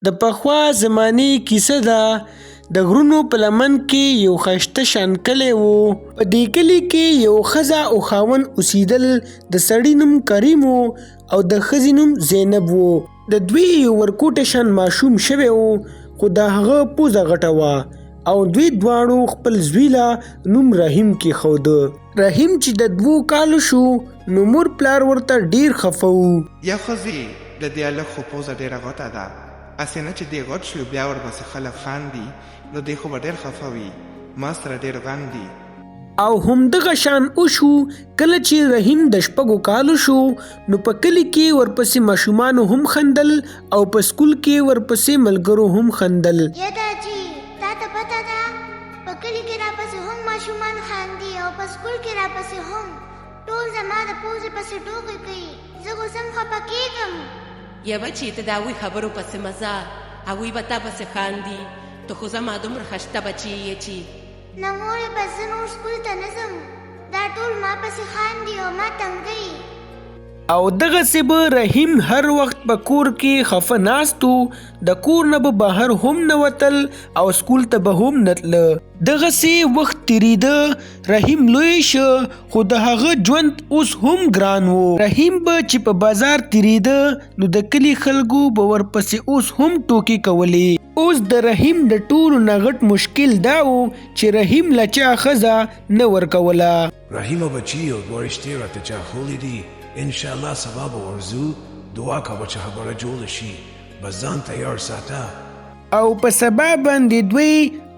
د پخوا زمانې کیسه ده. د غرونو په لمن کې یو ښایسته شان کلی و. په دې کلي کې یو ښځه او خاوند اوسېدل. د سړي نوم کریم و او د ښځې نوم زینب و. د دوی یو ورکوټی شان ماشوم شوی و، خو د هغه پوزه غټه وه او دوی دواړو خپل زوی له نوم رحیم کېښوده. رحیم چې د 2 کالو شو نو مور پلار ورته ډېر خفه وو. یا ښځې، د دې هلک خو پوزه ډېره غټه ده، هسې نه چې دی غټ شي بیا ورپسې خلک خاندي، نو دی خو به ډېر خفه وي، ما سره ډېر غم دي. او همدغه شان وشو. کله چې رحیم د 6 کالو شو نو په کلي کې ورپسې ماشومانو هم خندل او په سکول کې ورپسې ملګرو هم خندل. یا دا چې تا ته پته ده، په کلي کې راپسې هم ماشومان خاندي او په سکول کې راپسې هم، ټول زما د پوزې پسې ټوکې کوي، زه خو سم خفه کېږم. یا بچې، ته د هغوی خبرو پسې مه ځه، هغوی به تا پسې خاندي، ته خو زما دومره ښایسته بچی یې چې. نه مورې، بس زه نور سکول ته نه ځم، دا ټول ما پسې خاندي او ما تنګوي. او دغسې به رحیم هر وخت په کور کې خفه ناست و، د کور نه به بهر هم نه وتل او سکول ته به هم نه تله. دغسې وخت تېرېده، رحیم لوی شو، خو د هغه ژوند اوس هم ګران و. رحیم به چې په بازار تېرېده نو د کلي خلکو به ورپسې اوس هم ټوکې کولې. اوس د رحیم د ټولو نه غټ مشکل دا و چې رحیم له چا ښځه نه ورکوله. رحیمه بچي، یو دوه رشتې راته چا ښولې دي، انشاءالله سبا به ورځو، دعا کوه چې خبره جوړه شي، بس ځان تیار ساته. او په سبا باندې دوی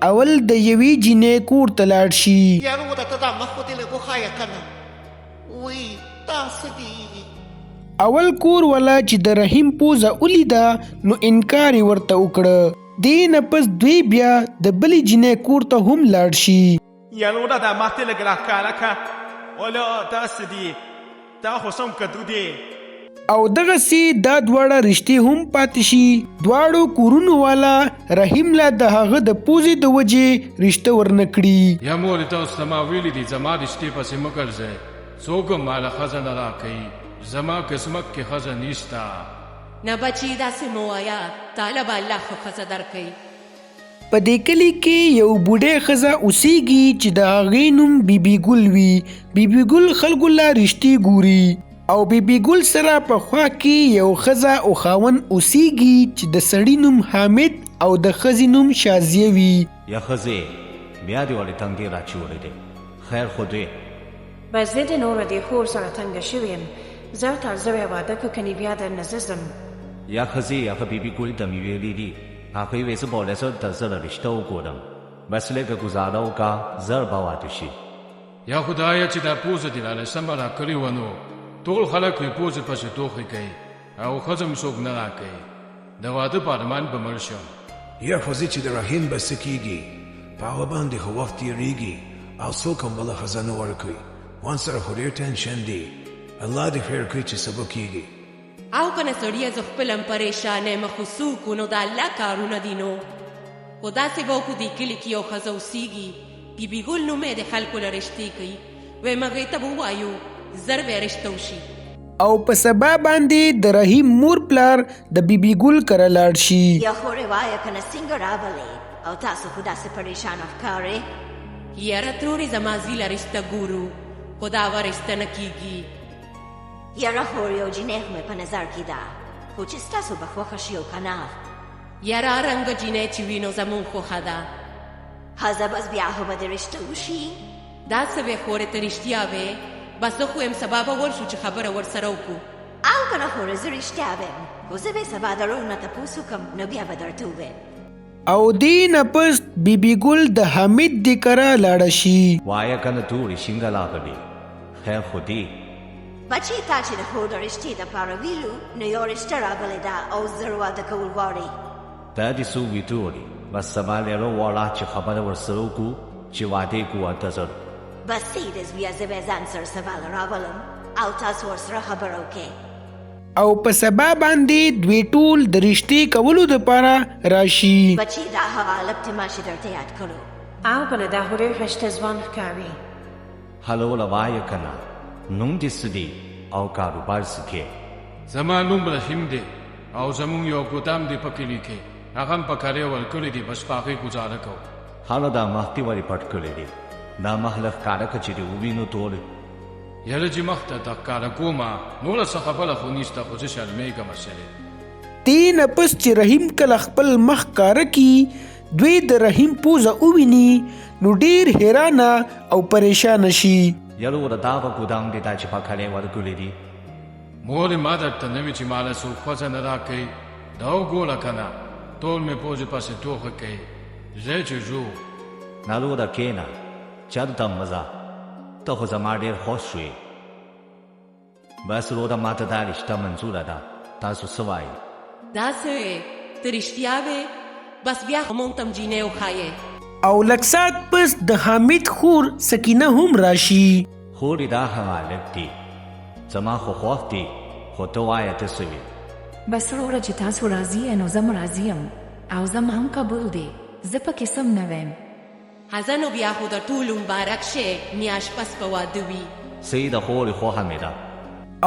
اول د یوې جینۍ کور ته لاړ شي. یاره ته دا مخ خو دې لږ وښایه که نه، وی دا څه دي؟ اول کور والا چې د رحیم پوزه ولیده نو انکار یې ورته وکړه. دې نه پس دوی بیا د بلې جینۍ کور ته هم لاړ شي. یاره دا مخ دې لږ راښکاره کړه، وله دا څه دي؟ دا خو سم کدو دی. او دغسې دا دواړه رشتې هم پاتې شي. دواړو کورونو والا رحیم له د هغه د پوزې د وجې رشته ورنه کړي. یا مورې، تاسو ته ما ویلي دي زما رشتې پسې مه ګرځئ، څوک هم ماله ښځه نه راکوي، زما قسمت کې ښځه نشته. نه بچي، داسې مه وایه، تاله به الله ښه ښځه درکوي. په دې کلي کې یو بوډۍ ښځه اوسیږي چې د هغې نوم بي بي ګل وي. بي بي ګل خلکو له رشتې ګوري او بي بي ګل سره په خوا کې یو ښځه او خاوند اوسیږي چې د سړي نوم حامد او د ښځې نوم شازیه وي. یا ښځې، بیا دې ولې تنګې راچولې دی؟ خیر خو دی. بس زه د نورو دې خور سره تنګه شوې یم، زر تر زره واده که، کنې بیا درنه زه ځم. یا ښځې، هغه بي بي ګل ته مې ویلي دي، هغې وې زه به له زر تر زره رشته وګورم، بس لږه ګزاره وکړه، زر به واده شي. یا خدایه، چې دا پوزه دې راله سمه راکړې وه نو ټول خلک یې پوزې پسې ټوخې کوي او ښځه مې څوک نه راکوي، د واده په ارمان به مړ شم. یا ښځې، چې د رحیم به څه کېږي؟ په هغه باندې خو وخت تېرېږي او څوک هم بله ښځه نه ورکوي، وان سره خو ډېر ټینشن دی، الله دې خیر کړي چې څه به کېږي. او که نه سړیه، زه خپل هم پریشانه یم، خو څوک نو د الله کارونه دي نو. خو داسې به وکړو، دې کلي کې یو ښځه اوسیږي، بي بي ګل نوم یې د خلکو له رشتې کوي، وایم هغې ته به ووایو، زر به یې رشته وشي. او په سبا باندې د رحیم مور پلار د بي بي ګل کره لاړ شي. یا خورې، وایه که نه، څنګه راغلې او تاسو خو داسې پریشانه ښکارئ؟ یاره ترورې، زما زوی له رشته ګورو، خو دا وه رشته نه کیږي. یاره خور، یو جینۍ خو مې په نظر کې ده، خو چې ستاسو به خوښه شي او که نه. یاره رنګه جینۍ چې وي نو زموږ خوښه ده. ښځه، بس بیا خو به د رشته وشي. دا څه وې خورې، ته رښتیا وې؟ بس زه خو یم سبا به ورشو چې خبره ورسره وکړو. او که نه خورې، زه رښتیا ویم، خو زه به سبا د ورور نه تپوس وکړم نو بیا به درته ووایم. او دې نه پس بي بي ګل د حامد دې کره لاړه شي. وایه که نه تورې، څنګه راغلې؟ خیر خو دی؟ بچې، تا چې د خور د رشتې دپاره ویلو نو یو رشته راغلې ده او زر واده کول غواړي. دا دې څه وي تورې؟ بس سبا لیرو والا چې خبره ورسره وکړو چې واده یې کړو ورته زر. بس صحیح دی زویه، زه به ځان سره سبا له راولم او تاسو ورسره خبره وکړئ. او په سبا باندې دوی ټول د رشتې کولو دپاره راشي. بچې، دا هغه هلک دی ما چې درته یاد کړو. او که نه، دا خو ډېر ښایسته ځوان ښکاري. هلو له وایه که نه، نوم دې څه دی او کاروبار څه کې؟ زما نوم رحیم دی او زمونږ یو ګودام دی په کلي کې. هغه هم په کرې ورکړي دي، بس په هغې ګوزاره کوو. ښه نو دا مخ دې ولې پټ کړی دی؟ دا مخ له ښکاره که چې دې ووینو ټول. یاره چې مخ درته ښکاره کومه نوره څه خبره خو نشته، خو زه شرمېږم سړی. دې نه پس چې رحیم کله خپل مخ ښکاره کړي، دوی د رحیم پوزه وویني نو ډېر حیرانه او پریشانه شي. یاره وروره دا به ګودام دی دا چې په کلې ورکړي دي. مورې ما درته نه وي چې ماله څوک ښځه نه راکوي، دا وګوره کنه ټول مې پوزې پسې ټوخه کوي، ځه چې ځو. نه وروره کښېنه، چرته مه ځه، ته خو زما ډېر خوښ شوې. بس وروره ماته دا رشته منظوره ده، تاسو څه وایئ؟ دا څه وې؟ ته رښتیا وې؟ بس بیا خو مونږ ته هم جینۍ وښایې. او لږ ساعت پس د حامد خور سکینه هم راشي. خورې دا هغه هلک دي، زما خو خوښ دي، خو ته وایه ته څه وې؟ بس وروره چې تاسو راضي یې نو زه هم راضي یم او زما هم قبول دي، زه پکې څه هم نه ویم. ښځه نو بیا خو د ټولو مبارک شی، میاشت پس به واده وي. سهي ده خورې خوښه مې ده.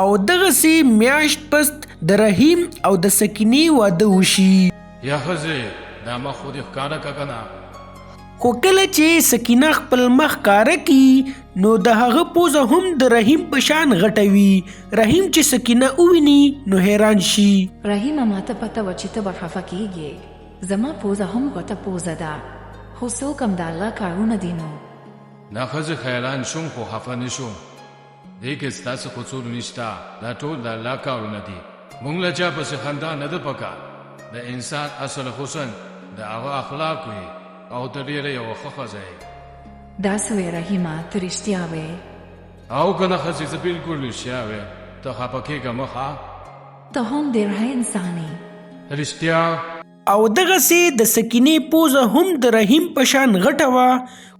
او دغسې میاشت پس د رحیم او د سکینې واده وشي. یا ښځې دا مخ خو دې ښکاره که کنه. خو کله چې سکینه خپل مخ ښکاره کړي نو د هغه پوزه هم د رحیم په شان غټه وي. رحیم چې سکینه وویني نو حیران شي. رحیمه ماته پته وه چې ته به خفه کیږې. زما پوزه هم غټه پوزه ده خو څوک هم د الله کارونه دي نو. نه ښځې خیران شوم خو خفه نه شوم دې کې ستاسو قصور نشته دا ټول د الله کارونه دي مونږ له چا پسې خندا نه ده پکار د انسان اصل حسن د هغه اخلاق وي او ته ډېره یوه ښه ښځه یې. دا څه وې رحیمه ته رښتیا وې. او کنه ښځې زه بلکل رښتیا ویم ته خفه کیږه مه ښه. ته هم ډېر ښه انسان یې. رښتیا؟ او دغسې د سکینې پوزه هم د رحیم په شان غټه وه،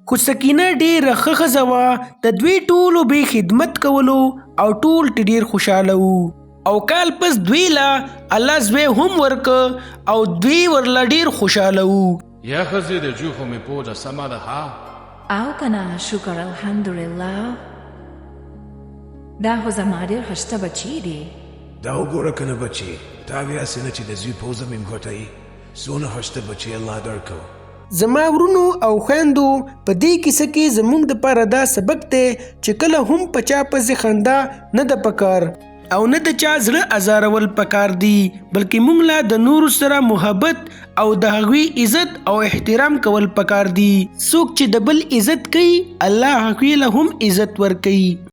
خو سکینه ډېره ښه ښځه وه، د دوی ټولو به یې خدمت کولو او ټول ترې ډېر خوشحاله وو. او کال پس دوی له الله زوی هم ورکړ او دوی ورله ډېر خوشحاله وو. یا ښځې د جو خو مې پوزه سمه ده ها؟ او کنه شکر الحمدلله دا خو زما ډېر ښایسته بچي دي. دا وګوره کنه بچی تا وی هسې نه چې د زوی پوزه مې غټه یي څونه ښایسته بچی الله درکو. زما ورونو او خویندو په دې کیسه کې زموږ دپاره دا سبق دی چې کله هم په چا پسې خندا نه ده پکار او نه د چا زړه ازارول پکار دي بلکې موږ له د نورو سره محبت او د هغوی عزت او احترام کول پکار دي. څوک چې د بل عزت کوي الله هغوی له هم عزت ورکوي.